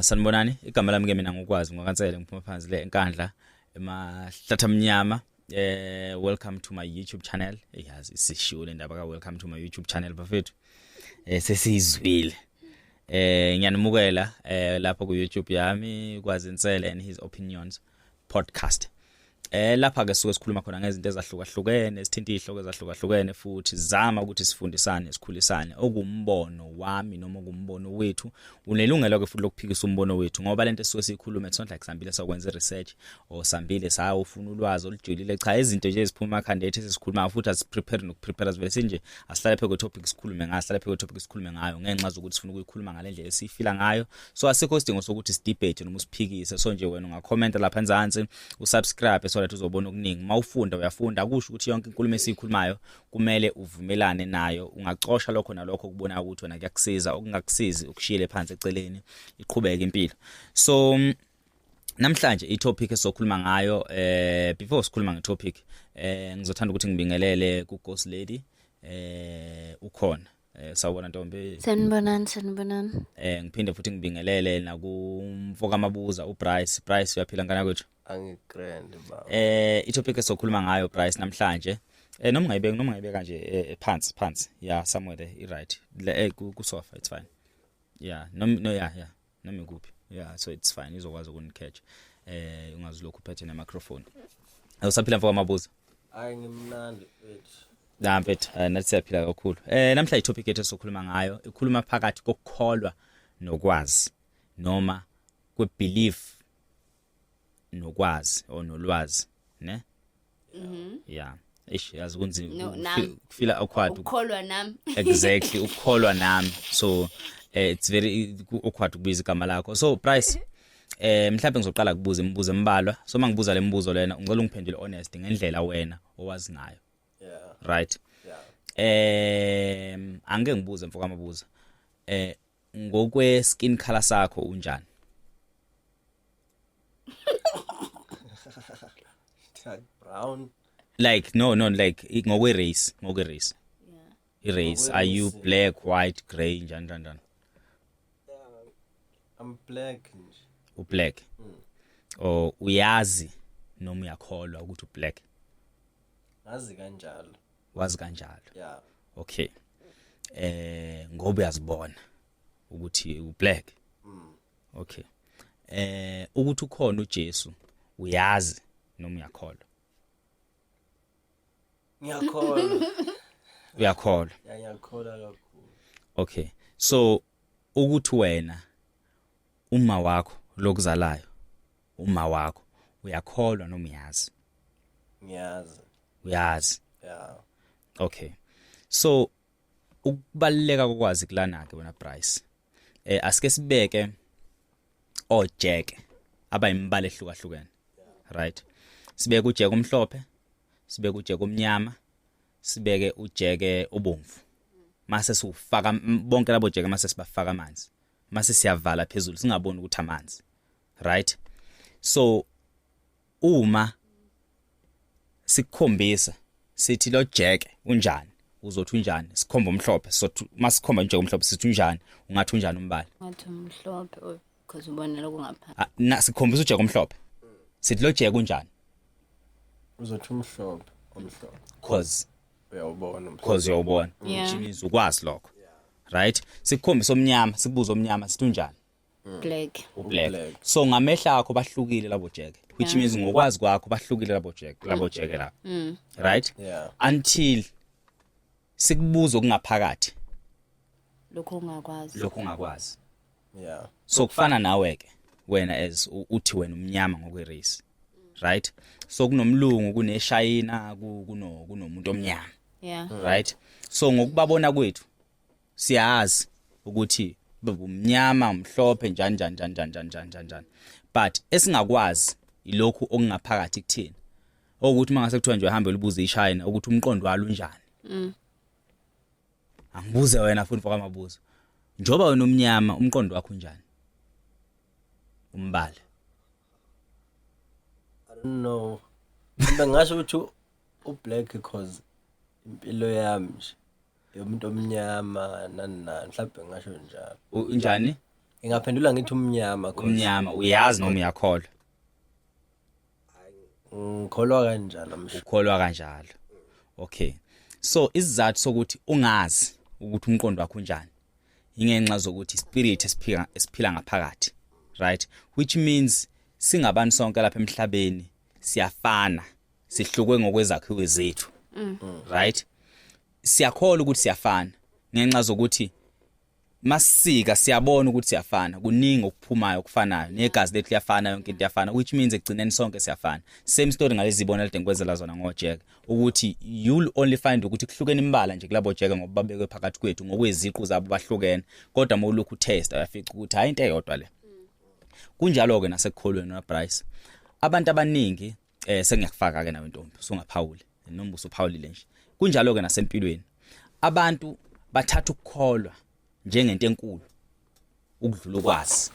Sanibonani. Igama lami ke mina ngukwazi ngwakansele, ngiphuma phansi le eNkandla emahlatha amnyama. Welcome to my YouTube channel. Yazi isishiwo le ndaba ka welcome to my YouTube channel, bafethu. Sesizwile. Ngiyanimukela lapho ku YouTube yami, Kwazi Nsele and His Opinions Podcast. Lapha ke suke sikhuluma khona ngezinto ezahlukahlukene, sithinta izihloko ezahlukahlukene, futhi zama ukuthi sifundisane, sikhulisane. Okumbono wami noma okumbono wethu, unelungelo ke futhi lokuphikisa umbono wethu, ngoba lento esuke siyikhuluma, it's not like sambile sakwenza research or sambile sayofuna ulwazi olujulile. Cha, izinto nje eziphuma emakhanda ethu esikhuluma, futhi asiprepare nokuprepare, sivele sinje asihlale phe topic sikhulume ngayo, sihlale phe topic sikhulume ngayo, ngenxa zokuthi sifuna ukuyikhuluma ngalendlela esifila ngayo. So asikho isidingo sokuthi sidebate noma usiphikise. So nje wena ungakhomenta lapha enzansi, usubscribe so that uzobona okuningi. Mawufunda uyafunda, akusho ukuthi yonke inkulumo esiyikhulumayo kumele uvumelane nayo. Ungacosha lokho nalokho kubona ukuthi wena kuyakusiza, okungakusizi ukushiyele phansi eceleni, iqhubeke impilo. So namhlanje itopic esizokhuluma ngayo, before sikhuluma ngetopic, ngizothanda ukuthi ngibingelele ku Ghost Lady. Ukhona? Sawubona ntombi. Sanibonani, sanibonani. Ngiphinde futhi ngibingelele nakumfoka Mabuza, uBryce. Bryce, uyaphila ngana kwethu? Angigrand, baba. Itopic esizokhuluma ngayo, Bryce, namhlanje, noma ungayibeka nje phansi phansi, yeah, somewhere there, i right le ku sofa, it's fine, yeah, no, yeah, noma ikuphi, yeah, so it's fine, izokwazi ukunicatch, ungazilokhu uphethe ne microphone. Awusaphila mfoka Mabuza? Hayi, ngimnandi mfethu. La mfethu, nathi siyaphila kakhulu. Namhla itopic yethu esizokhuluma ngayo ikhuluma phakathi kokukholwa nokwazi, noma kwebelief nokwazi or nolwazi, ne? Yeah, eish, yazi kunzima. No, nami. Kufila awkward. Ukukholwa nami. Exactly, ukukholwa nami. So it's very awkward ukubiza igama lakho. So Bryce, mhlawumbe ngizoqala kubuza imibuzo embalwa. So mangibuza le mibuzo lena, ngicela ungiphendule honest ngendlela wena owazi ngayo. Right? Yeah. Angeke ngibuze, mfoka Mabuza, ngokwe skin color sakho unjani? Like brown. Like, no, like ngokwe race, ngokwe race. I race, are you Ngokwe-race. black, white, grey, njani njani njani? Yeah, I'm black nje. Ublack or uyazi noma uyakholwa ukuthi ublack? Ngazi kanjalo. Wazi kanjalo? Yeah. Okay, ngoba uyazibona ukuthi ublack. Okay, ukuthi ukhona uJesu, uyazi noma uyakholwa? Ngiyakholwa. Uyakholwa? Yeah, ngiyakholwa kakhulu. Okay, so ukuthi wena uma wakho lokuzalayo, uma wakho, uyakholwa noma uyazi? Ngiyazi. Uyazi? Yeah. Okay, so ukubaluleka kokwazi kulana ke, wena Bryce, asike sibeke ojeke abayimbala ehlukahlukene, right? Sibeke ujeke omhlophe, sibeke ujeke omnyama, sibeke ujeke obomvu, mase siufaka bonke labo jeke, mase sibafaka amanzi, mase siyavala phezulu singaboni ukuthi amanzi, right? So uma sikukhombisa sithi lo jeke unjani, uzothi unjani? Sikhomba umhlophe, sothi masikhomba nje umhlophe sithi unjani, ungathi unjani umbala? Ngathi umhlophe because ubona lokungaphansi. Ah, na sikhombisa ujeke omhlophe, sithi lo jeke unjani? Uzothi umhlophe, omhlophe. Cause Uyawubona umhlophe. Cause uyawubona. Which means ukwazi lokho, right? Sikukhombisa omnyama, sikubuza omnyama, sithi unjani? Black. Ublack. Ublack. So ngamehla akho bahlukile labo jeke, which means ngokwazi kwakho bahlukile labo jeke lapho, right? Yeah. Until sikubuza okungaphakathi. Lokho ungakwazi. Lokho ungakwazi. So kufana nawe ke wena, as uthi wena umnyama ngokwe race, right? So kunomlungu, kuneshayina, kunomuntu omnyama. Right, so ngokubabona kwethu siyazi ukuthi bumnyama, umhlophe, njani njani njani njani njani njani njani njani, but esingakwazi ilokhu okungaphakathi kuthina, ukuthi mangase kuthiwa nje uhambe ulibuze iShayina ukuthi umqondo walo unjani. Angibuze wena futhi, mfoka Mabuza, njoba wena umnyama, umqondo wakho unjani umbala? I don't know. Mbe ngasho ukuthi u-black because impilo yami nje yomuntu omnyama nani nani, mhlawumbe ngasho njalo. Unjani? Ngingaphendula ngithi umnyama 'cause Umnyama uyazi noma uyakholwa? Ngikholwa kanjalo msho. Ukholwa kanjalo. Okay. So isizathu sokuthi ungazi ukuthi umqondo wakho unjani ingenxa zokuthi spirit esiphila ngaphakathi, right? Which means singabantu sonke lapha emhlabeni siyafana, sihlukwe ngokwezakhiwo zethu. Right? Siyakholwa ukuthi siyafana ngenxa zokuthi masika siyabona ukuthi siyafana, kuningi okuphumayo okufanayo, negazi lethu liyafana, yonke into iyafana, which means ekugcineni sonke siyafana. Same story ngalezi zibonelo engikwenzela zona ngoJeke, ukuthi you'll only find ukuthi kuhlukene imibala nje kulabo Jeke ngoba babekwe phakathi kwethu ngokweziqu zabo bahlukene, kodwa uma ulokhu test uyafica ukuthi hayi into eyodwa le. Kunjalo ke nasekukholweni na Bryce. Abantu abaningi sengiyakufaka ke nawe ntombi, usungaphawuli noma usuphawulile nje. Kunjalo ke nasempilweni, abantu bathatha ukukholwa njengento enkulu ukudlula ukwazi.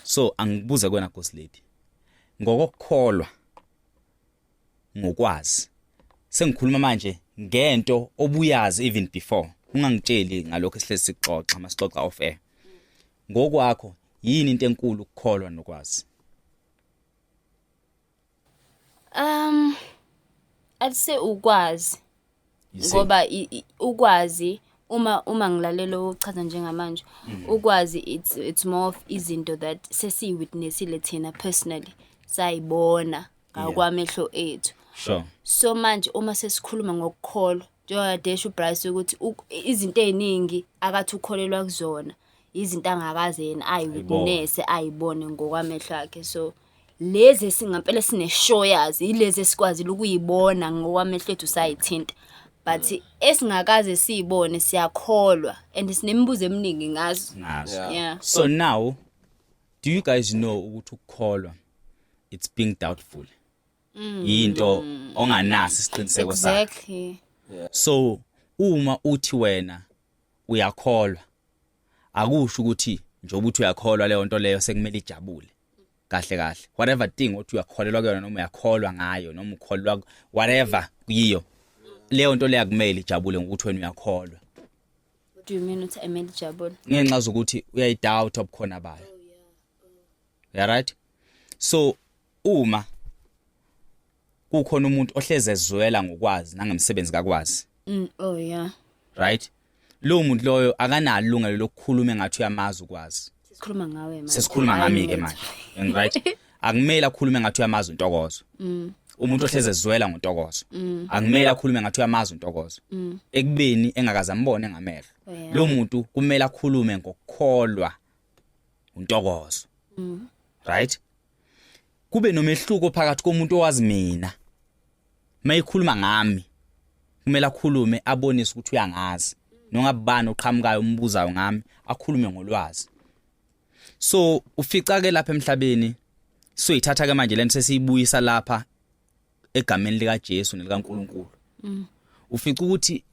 So angibuze kuwena Ghost Lady, ngokukholwa ngokwazi, sengikhuluma manje ngento obuyazi even before, ungangitsheli ngalokho esihlezi sixoxa masixoxa off air. Ngokwakho yini into enkulu, ukukholwa nokwazi? I'd say ukwazi. You see? Ngoba ukwazi uma ngilalela ukuchaza njengamanje, ukwazi it's more of izinto that sesiyi-witnessile thina personally, sayibona ngakwamehlo ethu. So manje uma sesikhuluma ngokukholwa, njengoba esho uBryce ukuthi izinto ey'ningi akathi ukholelwa kuzona, izinto angakaze yena ayi-witness, ayibone ngokwamehlo akhe. So lezi esingampela sine-sure yazi, yilezi esikwazile ukuyibona ngokwamehlo ethu sayithinta. But esingakaze siyibone siyakholwa and sinemibuzo eminingi ngazo. Ngazo. Yeah. So now do you guys know ukuthi ukukholwa it's being doubtful? Into onganaso isiqiniseko sakho. Exactly. So uma uthi wena uyakholwa, akusho ukuthi njengoba uthi uyakholwa leyo nto leyo sekumele ijabule. Kahle kahle, whatever thing othi uyakholelwa kuyona noma uyakholwa ngayo noma ukholwa whatever kuyiyo, leyo nto leyo akumele ijabule ngokuthi wena uyakholwa. What do you mean uthi ayimele ijabule? Ngenxa zokuthi uyayidoubt obukhona bayo. Yeah, right? So uma kukhona umuntu ohleze ezwela ngokwazi nangemsebenzi kakwazi, Oh yeah. right? Lo muntu loyo akanalo ilungelo lokukhuluma engathi uyamazi ukwazi. Sikhuluma ngawe manje. Sesikhuluma ngami ke manje. And right? Akumele akhulume ngathi uyamazi uNtokozo. Umuntu ohleze ezwela ngoNtokozo. Akumele akhulume ngathi uyamazi uNtokozo. Ekubeni engakaze ambone ngamehlo. Lo muntu kumele akhulume ngokukholwa uNtokozo. Right? Kube nomehluko phakathi komuntu owazi mina. Mayikhuluma ngami, kumele akhulume abonise ukuthi uyangazi. Nongabani oqhamukayo umbuzayo ngami, akhulume ngolwazi. So ufica ke lapha emhlabeni, soyithatha ke manje lento sesiyibuyisa lapha egameni lika Jesu nelikaNkuluNkulu. Ufica ukuthi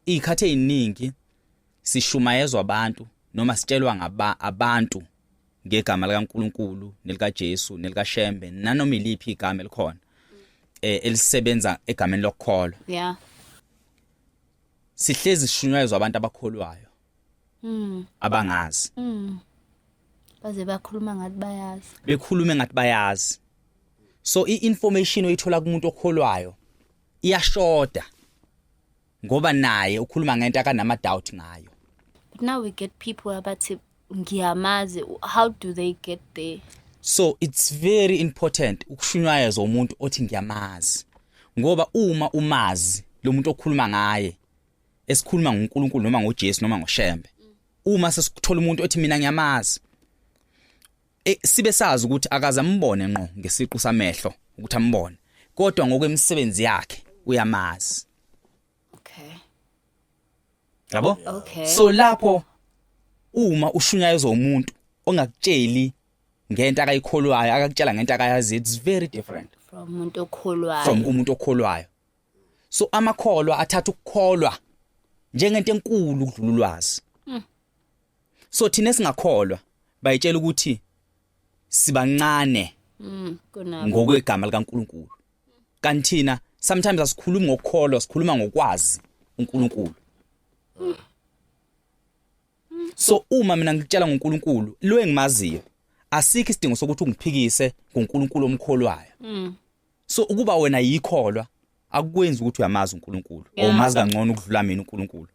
izikhathi eziningi sishumayezwa abantu noma sitshelwa ngaba abantu ngegama likaNkuluNkulu nelika Jesu nelika Shembe nanoma iliphi igama elikhona elisebenza egameni lokukholwa. Sihlezi sishunyayezwa abantu abakholwayo. Abangazi. Baze bakhuluma ngathi bayazi. Bekhulume ngathi bayazi. So i-information oyithola kumuntu okholwayo iyashoda ngoba naye ukhuluma ngento akanama doubt ngayo. But now we get people abathi ngiyamazi, how do they get there? So it's very important ukushunyayezwa umuntu othi ngiyamazi, ngoba uma umazi lo muntu okhuluma ngaye, esikhuluma ngoNkulunkulu noma ngoJesu noma ngoShembe, uma sesikuthola umuntu othi mina ngiyamazi, sibe sazi ukuthi akaze ambone ngqo ngesiqu samehlo ukuthi ambone, kodwa ngokwemisebenzi yakhe uyamazi. Okay. Yabo? Okay. So lapho uma ushunyayezwa umuntu ongakutsheli ngento akayikholwayo, akakutshela ngento akayazi, it's very different from umuntu okholwayo. From umuntu okholwayo. So amakholwa athatha ukukholwa njengento enkulu ukudlula ulwazi. So thina singakholwa bayitshela ukuthi sibancane kunabo ngokwegama likaNkuluNkulu. Kanti thina sometimes asikhulumi ngokukholwa, sikhuluma ngokwazi uNkulunkulu. So uma mina ngikutshela ngoNkulunkulu lo engimaziyo, asikho isidingo sokuthi ungiphikise ngoNkulunkulu omkholwayo. So ukuba wena yikholwa akukwenzi ukuthi uyamazi uNkulunkulu or umazi kangcono ukudlula mina uNkulunkulu,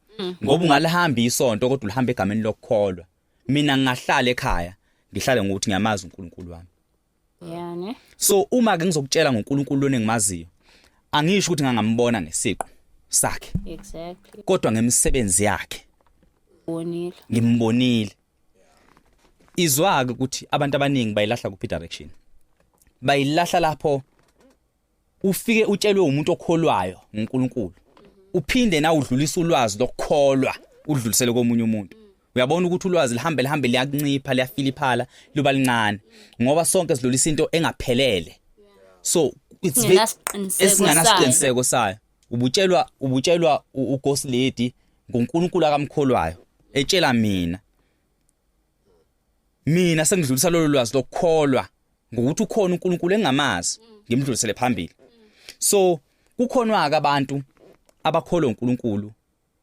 ngoba ungalihamba isonto kodwa ulihamba egameni lokukholwa. Mina ngingahlala ekhaya ngihlale ngokuthi ngiyamazi uNkulunkulu wami. Yeah, ne. So uma ke ngizokutshela ngoNkulunkulu lona engimaziyo, angisho ukuthi ngangambona ngesiqu sakhe, kodwa ngemisebenzi yakhe Bonile. ngimbonile. Izwa ke ukuthi abantu abaningi bayilahla kuphi direction, bayilahla lapho ufike utshelwe umuntu okholwayo ngoNkulunkulu, uphinde na udlulisa ulwazi lokukholwa udlulisele komunye umuntu. Uyabona ukuthi ulwazi lihambe lihambe liyakuncipha, liyafiliphala, luba lincane, ngoba sonke sidlulisa into engaphelele. So it's Singenasiqiniseko esinganasiqiniseko sayo. Ubutshelwa ughost lady ngoNkulunkulu akamkholwayo, etshela mina, mina sengidlulisa lolo lwazi lokukholwa ngokuthi ukhona uNkulunkulu engamazi, ngimdlulisele phambili. So kukhonwa ke abantu abakholwa uNkulunkulu.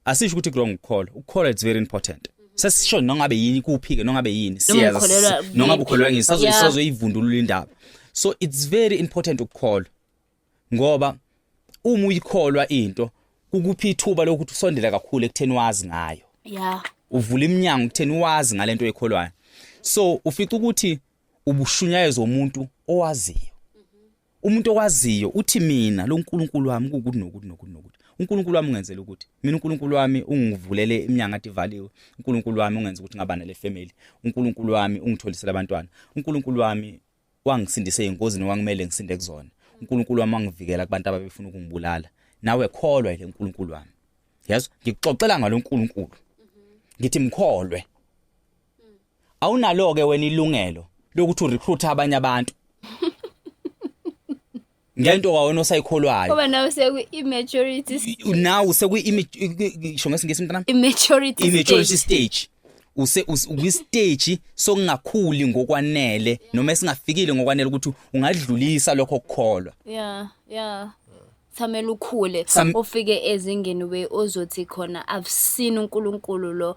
Asisho ukuthi wrong ukukholwa, ukukholwa it's very important. Sesisho nongabe yini kuphi ke, nongabe yini siyeza ukholelwa nongabe ukholelwa ngini sazo sazoyivundulula indaba. So it's very important ukukholwa, ngoba uma uyikholwa into kukuphi ithuba lokuthi usondele kakhulu ekutheni wazi ngayo. Uvula iminyango ekutheni wazi ngalento oyikholwayo. So ufica ukuthi ubushunyayezwa umuntu owaziyo. Umuntu owaziyo uthi mina lo nkulunkulu wami kukuthi nokuthi nokuthi nokuthi, uNkulunkulu wami ungenzela ukuthi mina, uNkulunkulu wami ungivulele iminyango ade ivaliwe, uNkulunkulu wami ungenza ukuthi ngaba nale family, uNkulunkulu wami ungitholisele abantwana, uNkulunkulu wami wangisindise engozini wangimele ngisinde kuzona, uNkulunkulu wami wangivikela kubantu ababefuna ukungibulala. Nawe kholwa ile uNkulunkulu wami. Yazi ngikuxoxela ngalo uNkulunkulu, ngithi mkholwe. Awunalo ke wena ilungelo lokuthi urecruit abanye abantu ngento kwawena osayikholwayo. Ngoba nawe seku immaturity. Now sekwi ngisho ngesingisi mntanami, immaturity. Immaturity stage, use ukwi stage sokungakhuli ngokwanele noma esingafikile ngokwanele ukuthi ungadlulisa lokho okukholwa. Yeah, samele ukhule, ufike ezingeni we ozothi khona I've seen uNkulunkulu lo,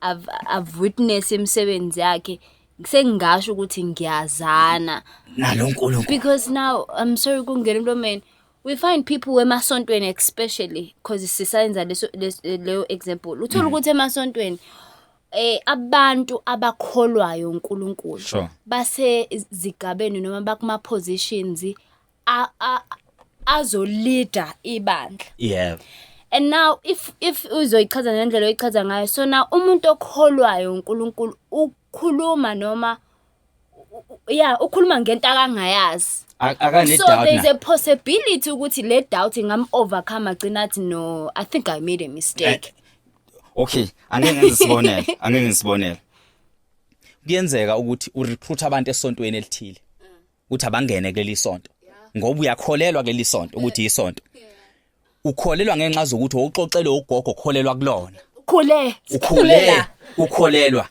I've witnessed imisebenzi yakhe, sengingasho ukuthi ngiyazana nalo uNkulunkulu. Because now, I'm sorry kungena emlomeni, we find people emasontweni especially, because sisayenza leso leyo example, uthola ukuthi emasontweni abantu abakholwayo uNkulunkulu base zigabeni noma bakuma positions azoleader ibandla. And now if uzoyichaza ngendlela oyichaza ngayo, so now umuntu okholwayo uNkulunkulu ukhuluma noma yeah, ukhuluma ngento akangayazi. Akane So doubt there's na. a possibility ukuthi le doubt ingam overcome, agcina athi no, I think I made a mistake. Okay, angeke ngenze isibonelo, angeke ngenze isibonelo. Kuyenzeka ukuthi urecruit abantu esontweni elithile ukuthi abangene kuleli sonto, ngoba uyakholelwa kuleli sonto ukuthi isonto. Ukholelwa ngenxa zokuthi uxoxele ugogo okholelwa kulona. Ukhule. Ukhule ukholelwa.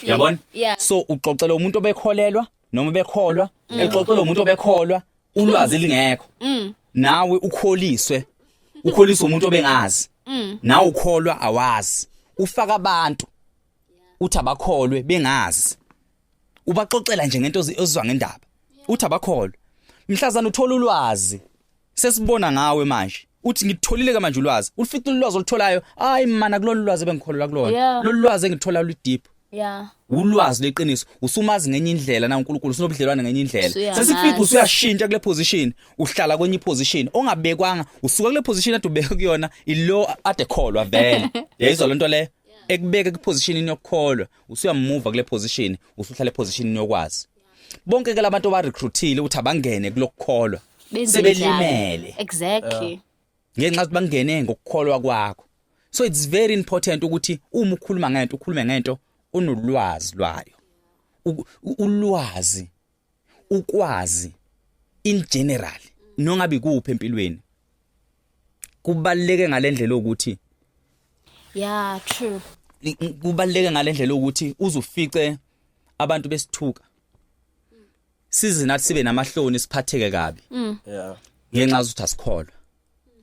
Yabona? Yeah. So uxoxela umuntu obekholelwa noma bekholwa, exoxela umuntu obekholwa ulwazi lingekho. Nawe ukholiswe, ukholiswe umuntu obengazi. Nawe ukholwa awazi. Ufaka abantu uthi abakholwe bengazi. Ubaxoxela nje ngento ozizwa ngendaba. Uthi abakholwe. Mhlazana uthola ulwazi. Sesibona ngawe manje. Uthi ngitholile ke manje ulwazi. Ulifica ulwazi olutholayo. Hayi mana, kulolu lwazi ebengikholelwa kulona. Lolu lwazi engithola lu deep. Ulwazi leqiniso usumazi ngenye indlela na uNkulunkulu, usunobudlelwane ngenye indlela. Usuyamazi. Sesifika usuyashintsha kule position, uhlala kwenye position ongabekwanga, usuka kule position ade ubeke kuyona ilo ade kholwa vele. Yayizwa lento le ekubeka ku position yokukholwa, usuyamuva kule position, usuhlala position yokwazi. Bonke ke labantu abarecruitile ukuthi abangene kulokukholwa Benze sebelimele njalo. Ngenxa yokuthi bangene ngokukholwa kwakho. So it's very important ukuthi uma ukhuluma ngento ukhulume ngento onolwazi lwayo. Ulwazi, ukwazi in general nongabe kuphi empilweni kubaluleke ngalendlela ukuthi Yeah, true. Kubaluleke ngalendlela ukuthi uzufice abantu besithuka size nathi sibe namahloni, siphatheke kabi ngenxa yokuthi asikholwa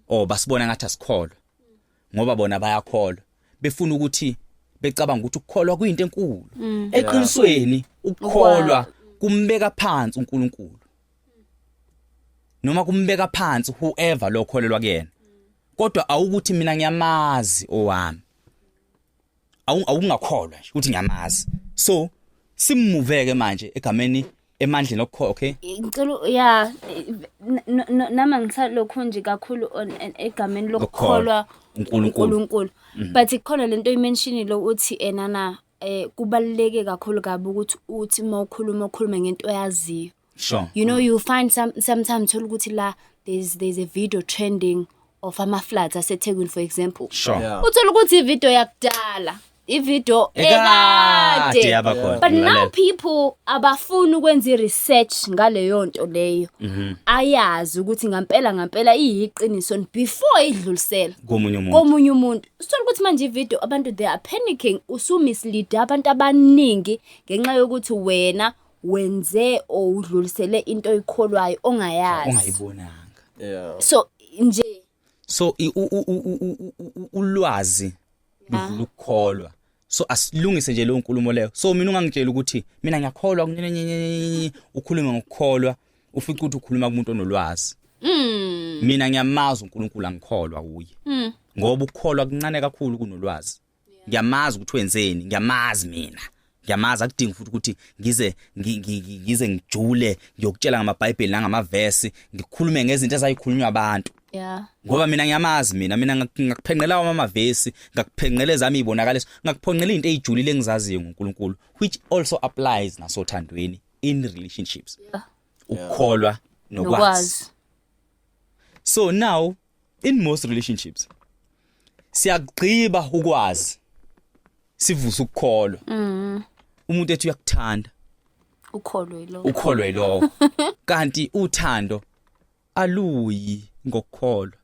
or basibona ngathi asikholwa, ngoba bona bayakholwa, befuna ukuthi Becabanga ukuthi ukukholwa kuyinto enkulu. Eqinisweni ukukholwa kumbeka phansi uNkulunkulu, noma kumbeka phansi whoever lo kholelwa kuyena. Kodwa awukuthi mina ngiyamazi owami, awungakholwa nje ukuthi ngiyamazi. So simuveke manje egameni, emandleni okukholwa, okay? Ngicela, ya, nama ngisalokhu nje kakhulu on egameni lokukholwa uNkulunkulu. uNkulunkulu, but khona lento oyimentionile uthi enana kubaluleke kakhulu kabi ukuthi uthi uma ukhuluma, ukhulume ngento oyaziyo. You find sometimes thola ukuthi la there's a video trending of ama floods aseThekwini, for example. Uthola ukuthi ivideo yakudala, ivideo ekade ekade yaba khona. But now Ngilalela. people abafuni ukwenza i-research ngaleyo nto leyo, ayazi ukuthi ngampela ngampela iyiqiniso before idlulisela komunye umuntu. Komunye umuntu. Sithola ukuthi manje ivideo, abantu they are panicking, usumislead abantu abaningi ngenxa yokuthi wena wenze or udlulisele into oyikholwayo ongayazi, ongayibonanga. So nje So ulwazi ludlula ukukholwa. So asilungise nje leyo nkulumo leyo. So mina ungangitshela ukuthi mina ngiyakholwa kunye, ukhulume ngokukholwa, ufica ukuthi ukhuluma kumuntu onolwazi. Mina ngiyamazi uNkulunkulu, angikholwa kuye, ngoba ukukholwa kuncane kakhulu kunolwazi. Ngiyamazi ukuthi wenzeni, ngiyamazi mina, ngiyamazi. Akudingi futhi ukuthi ngize ngijule ngiyokutshela ngamaBhayibheli nangamavesi, ngikhulume ngezinto ezayikhulunywa abantu, ngoba mina ngiyamazi mina. Mina ngakuphenqela amavesi, ngakuphenqela ezami izibonakaliso, ngakuphenqela izinto ezijulile engizaziyo ngoNkulunkulu, which also applies nasothandweni, in relationships, ukukholwa nokwazi. Nokwazi. So now in most relationships siyagqiba ukwazi, sivusa ukukholwa. Umuntu ethi uyakuthanda, ukholwe lo. Ukholwe yilokho, kanti uthando aluyi ngokukholwa,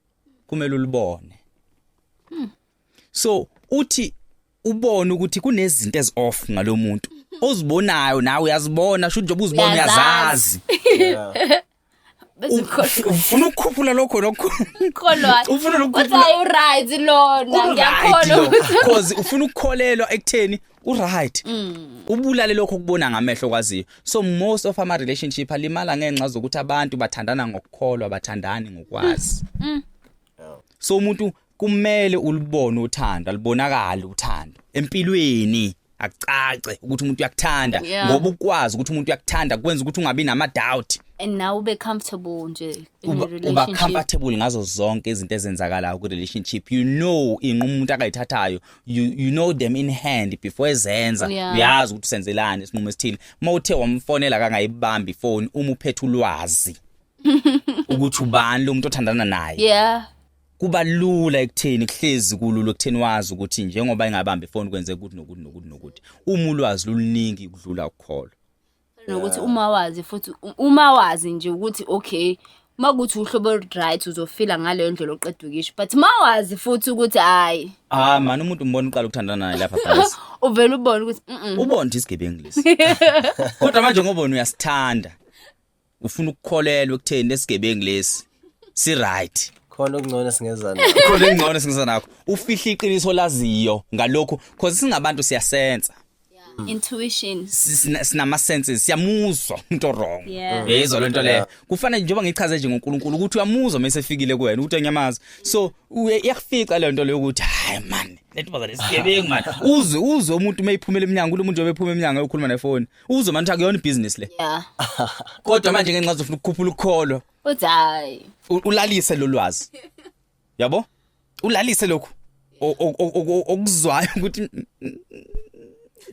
kumele ulibone. So uthi ubone ukuthi kunezinto ezi off ngalomuntu ozibonayo, nawe uyazibona, shuthi njengoba uzibona Uyazazi. uyazazi. Bese ukholwa. Ufuna ukukhuphula lokho lokho. Ukholwa. Ufuna uthi ukukhuphula. Hayi, uright lona, ngiyakholwa ukuthi Because ufuna ukukholelwa ekutheni uright, ubulale lokho okubona ngamehlo kwaziyo. So most of ama relationship alimala ngenxa zokuthi abantu bathandana ngokukholwa, bathandani ngokwazi. So umuntu kumele ulibone uthando, alibonakala uthando empilweni, akucace ukuthi umuntu uyakuthanda, ngoba ukwazi ukuthi umuntu uyakuthanda kwenza ukuthi ungabi nama doubt. And now ube comfortable nje in a Uba relationship. Comfortable ngazo zonke izinto ezenzakalayo ku relationship. You know inqumo umuntu akayithathayo, you know them in hand before ezenza. Uyazi ukuthi usenzelani isinqumo esithile. Uma uthe wamfonela kangayibambi ifoni, uma uphethe ulwazi ukuthi ubani lo muntu othandana naye, kuba lula ekutheni, kuhlezi kulula ekutheni wazi ukuthi njengoba engabamba ifoni kwenzeka ukuthi nokuthi nokuthi nokuthi, uma ulwazi luluningi kudlula ukukholwa. Nokuthi uma wazi futhi, uma wazi nje ukuthi okay, makuthi uhlobo right, uzofila ngaleyo ndlela oqeda ukisho, but mawazi futhi ukuthi hayi. Ah man, umuntu umbona uqala ukuthandana naye lapha phansi. Uvela ubone ukuthi Ubone ukuthi isigebengu lesi, kodwa manje ngoba wena uyasithanda, ufuna ukukholelwa ekutheni lesigebengu lesi si right. Khona okungcono singeza nakho. Khona engcono singeza nakho, ufihla iqiniso laziyo ngalokho, cause singabantu siyasensa. Intuition. Sinama senses, siyamuzwa umuntu wrong. Yezwa lento leyo, kufana njengoba ngichaze nje ngoNkulunkulu ukuthi uyamuzwa mase efikile kuwena ukuthi anyamazi. So iyakufica le nto leyo ukuthi hayi man, lento baza lesigebengu man. Uzwe umuntu mayiphumela eminyango, kulo muntu obephuma eminyango eyokhuluma nefoni, uzwe manje akuyona ibusiness le. Kodwa manje ngenxa zofuna ukukhuphula ukukholwa, Uthi hayi. Ulalise lo lwazi, yabo, ulalise lokhu okuzwayo ukuthi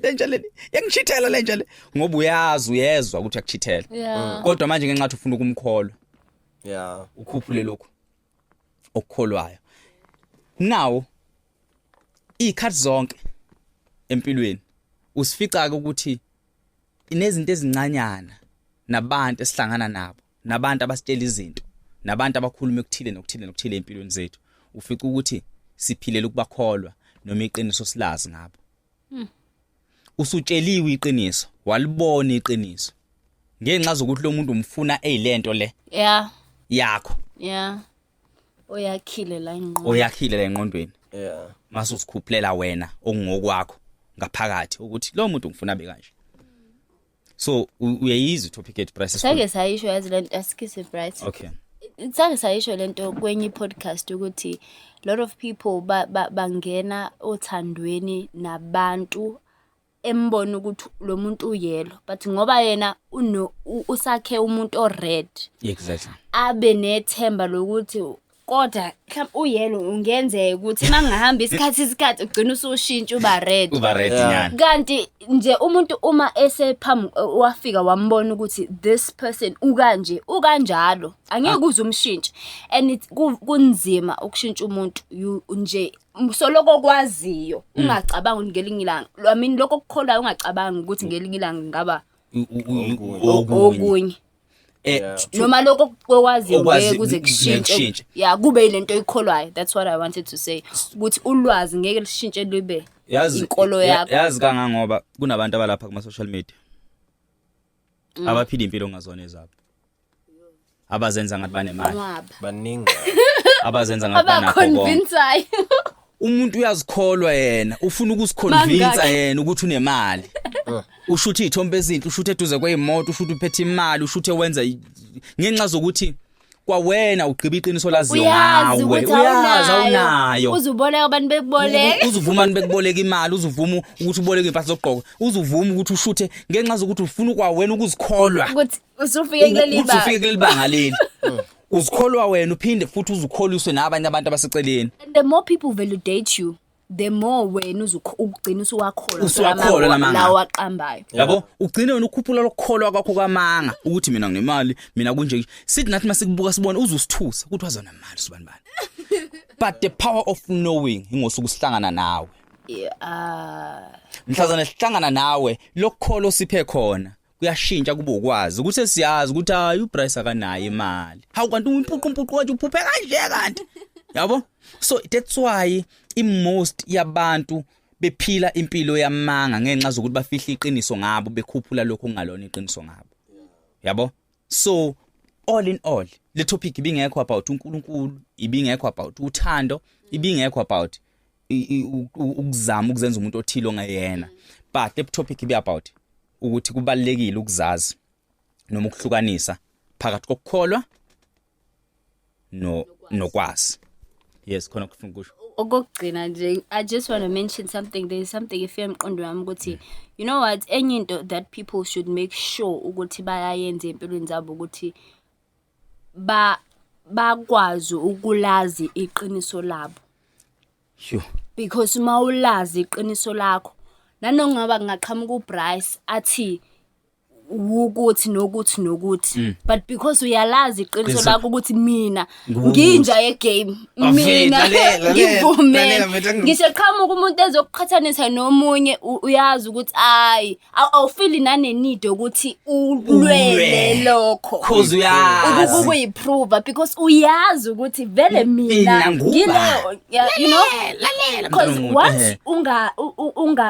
lenja le yangichithela, lenja le, ngoba uyazi, uyezwa ukuthi uyakuchithela. Kodwa manje ngenxa yokuthi ufuna ukumkholwa, ukhuphule lokhu okukholwayo. Now izikhathi zonke empilweni usifica ke ukuthi inezinto ezincanyana nabantu esihlangana nabo, nabantu abasitshela izinto, nabantu abakhuluma ekuthile nokuthile nokuthile empilweni zethu, ufica ukuthi siphilela ukubakholwa noma iqiniso silazi ngabo. Usutsheliwe iqiniso, walibona iqiniso, ngenxa zokuthi lo muntu umfuna eyilento le yakho Oyakhile la ingqondo. Oyakhile la engqondweni, mase usikhuphulela wena okungokwakho. Ngaphakathi ukuthi lo muntu ngifuna abe kanje. So uyayizwa topic yethu, Bryce? Sake sayisho, yazi lento, asikise, Bright. Okay. Sake sayisho lento kwenye podcast ukuthi lot of people bangena othandweni nabantu embona ukuthi lo muntu uyellow, but ngoba yena usakhe umuntu o-red, abe nethemba lokuthi kodwa mhlawumbe uyellow, ungenzeka ukuthi mangahamba isikhathi ugcina usushintsha uba red. Uba red nyana. Kanti nje umuntu uma esephambi wafika wambona ukuthi this person ukanje, ukanjalo, angeke uze umshintshe, and kunzima ukushintsha umuntu. You nje soloko kwaziyo, ungacabanga ukuthi ngelinye ilanga, I mean, lokho okukholwayo, ungacabanga ukuthi ngelinye ilanga ngaba okunye. Okunye. Noma lokho okwaziyo Okwazi ngeke kuze ngeke kushintshe. kushintshe. Yeah, kube yilento oyikholwayo. That's what I wanted to say, ukuthi ulwazi ngeke lishintshe libe Yazi inkolo yakho. Yazi kangangoba kunabantu abalapha kuma social media abaphila impilo ongazona ezabo, abazenza ngathi banemali, Nqwaba. Baningi. Abazenza ngathi banakho konke. Abaconvincayo. Umuntu uyazikholwa yena, ufuna ukuziconvince Mangaki. yena ukuthi unemali. Ushuthe izithombe ezinhle, ushuthe eduze kweyimoto, ushuthe uphethe imali, ushuthe wenza ngenxa zokuthi kwawena ugqiba iqiniso laziyo Uyazi ngawe. ukuthi Uyazi awunayo. awunayo. Uzuboleka abantu bekuboleka. Uzuvuma abantu bekuboleka imali, uzuvuma ukuthi uboleke impahla zokugqoka, uzuvuma ukuthi ushuthe ngenxa zokuthi ufuna kwawena ukuzikholwa ukuthi usufike kuleli ukuthi ufike banga. kuleli banga leli. Uzikholwa wena, uphinde futhi uzukholiswe nabanye abantu abaseceleni. And the more people validate you, the more wena ugcina usuwakholwa Usuwakholwa lamanga. lawa aqambayo. Yabo, ugcine wena ukhuphula lokukholwa kwakho kwamanga ukuthi mina nginemali, mina kunje. Sithi nathi masikubuka sibone uzusithusa ukuthi wazona mali sibani bani. But the power of knowing ingosuku sihlangana nawe, mhlazana sihlangana nawe, lokukholo siphe khona kuyashintsha kube ukwazi ukuthi sesiyazi ukuthi hayi, uBryce akanayo imali. Hawu, kanti umpuqu umpuqu kanje, uphuphe kanje kanti, yabo. So that's why i-most yabantu bephila impilo yamanga, ngenxa zokuthi bafihla iqiniso ngabo, bekhuphula lokho okungalona iqiniso ngabo, yabo. So all in all, le topic ibingekho about uNkulunkulu, ibingekho about uthando, ibingekho about ukuzama ukuzenza umuntu othile ongayena, but le topic ibe about ukuthi kubalekile ukuzazi noma ukuhlukanisa phakathi kokukholwa no nokwazi. Yes, khona kufuna ukusho. Okokugcina nje, I just want to mention something. There is something efika emqondweni wami ukuthi, you know what, enye into that people should make sure ukuthi bayayenza empilweni zabo ukuthi bakwazi ukulazi iqiniso labo. Sure. Because uma ulazi iqiniso lakho, nanongaba kungaqhamuka uBryce athi ukuthi nokuthi nokuthi, but because uyalazi iqiniso Qiniso. lakho ukuthi mina Nguwukuthi. nginja yegame, Avele, mina lalela, lalela, ngivumele lalela, mfethu, ngisho qhamuka umuntu ezokuqhathanisa nomunye, uyazi ukuthi hayi, awufili nane-need ukuthi ulwele Ulwe. lokho. Cause uyazi. Ukuyiprova, because uyazi ukuthi vele mina Mina nguba. ngileyo, yeah, you know, Lalela, because mntanomuntu, once ehhe.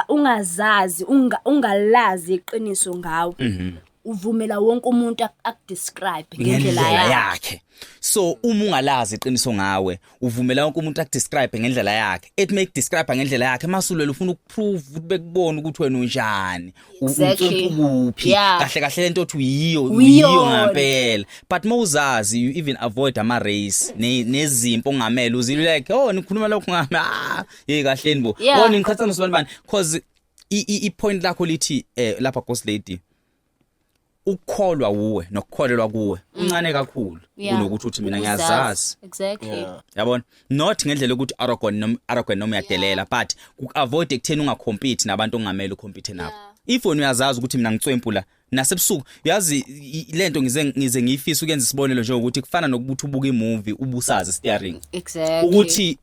ungazazi, ungalazi iqiniso ngawe, uvumela wonke umuntu akudescribe ngendlela ngendlela yakhe. Yakhe. So uma ungalazi iqiniso ngawe, uvumela wonke umuntu akudescribe ngendlela yakhe. Ethi make describe ngendlela yakhe, masulwela ufuna ukuprove ukuthi bekubone ukuthi wena unjani, Exactly. kuphi kahle kahle lento othi uyiyo, Uyiyona. uyiyo ngempela. But mawuzazi, you even avoid ama race nezimpo ongamele uzile, like, "Oh, nikhuluma lokho ngami, ah, hey, kahleni bo." Oh, ningiqhatha nosibani bani, cause i point lakho lithi lapha, Ghost Lady, ukukholwa wuwe nokukholelwa kuwe uncane kakhulu kunokuthi uthi mina Ukuzazi. ngiyazazi. Exactly. Yabona, not ngendlela yokuthi arrogant noma arrogant noma uyadelela, but ku-avoid ekutheni ungacompete nabantu ongamele ucompete nabo. If wena uyazazi ukuthi mina ngicwempu la nasebusuku, uyazi lento ngize ngiyifisa ukuyenza isibonelo njengokuthi kufana nokuthi ubuka imovie ubusazi steering, ukuthi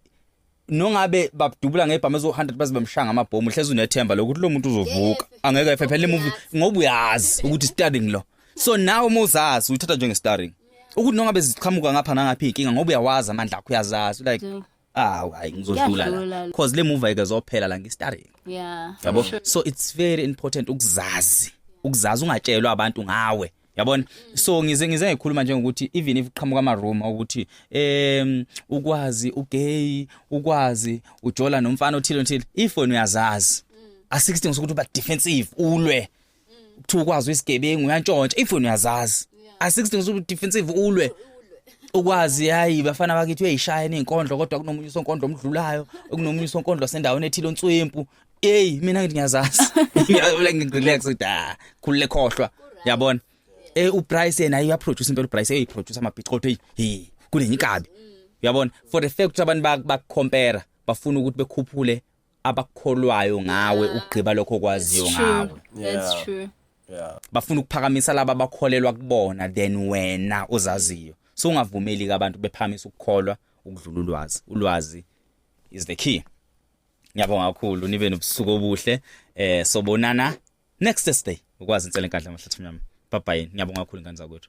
nongabe babdubula ngebhamu ezo 100 baze bamshaya ngamabhomu, hlezi unethemba lokuthi lo muntu uzovuka, angeke efe phela le movie, ngoba uyazi ukuthi steering lo. So nawe uma uzazi, uyithatha njenge steering ukuthi nongabe ziqhamuka ngapha nangapha inkinga, ngoba uyawazi amandla akho, uyazazi, like, ah, hayi, ngizodlula Kuyadlula la, la. cause le movie ayike zophela la ngi-starring. Yabo, so it's very important ukuzazi, ukuzazi, ungatshelwa abantu ngawe, yabona. So ngize ngikhuluma njengokuthi even if uqhamuka ama room ukuthi ukwazi ugay, ukwazi ujola nomfana othile othile, if wena uyazazi. Asikho isidingo sokuthi uba defensive, ulwe, kuthiwa ukwazi isigebengu uyantshontsha if wena uyazazi. Asikho isidingo sokuthi defensive, ulwe, ukwazi hayi bafana bakithi uyayishaya nezinkondlo, kodwa kunomunye usonkondlo omdlulayo, kunomunye usonkondlo sendaweni ethile onswempu. Hey, mina ngithi ngiyazazi, ngirelax ukuthi ah, khulule, khohlwa, yabona. UBryce yena uyaproduce impela. UBryce uyayiproduce ama beat, kodwa hey, kunenye inkabi, uyabona. For the fact ukuthi abantu bakucompare, bafuna ukuthi bekhuphule abakukholwayo ngawe ukugqiba lokho okwaziyo ngawe. That's true. Bafuna ukuphakamisa laba abakholelwa kubona then wena ozaziyo. So ungavumeli ke abantu bephakamisa ukukholwa ukudlula ulwazi. Ulwazi is the key. Ngiyabonga kakhulu, nibe nobusuku obuhle. Sobonana next Thursday. Ukwazi insele enkandla, amahlathi amnyama. Bye bye, ngiyabonga kakhulu ingane zakwethu.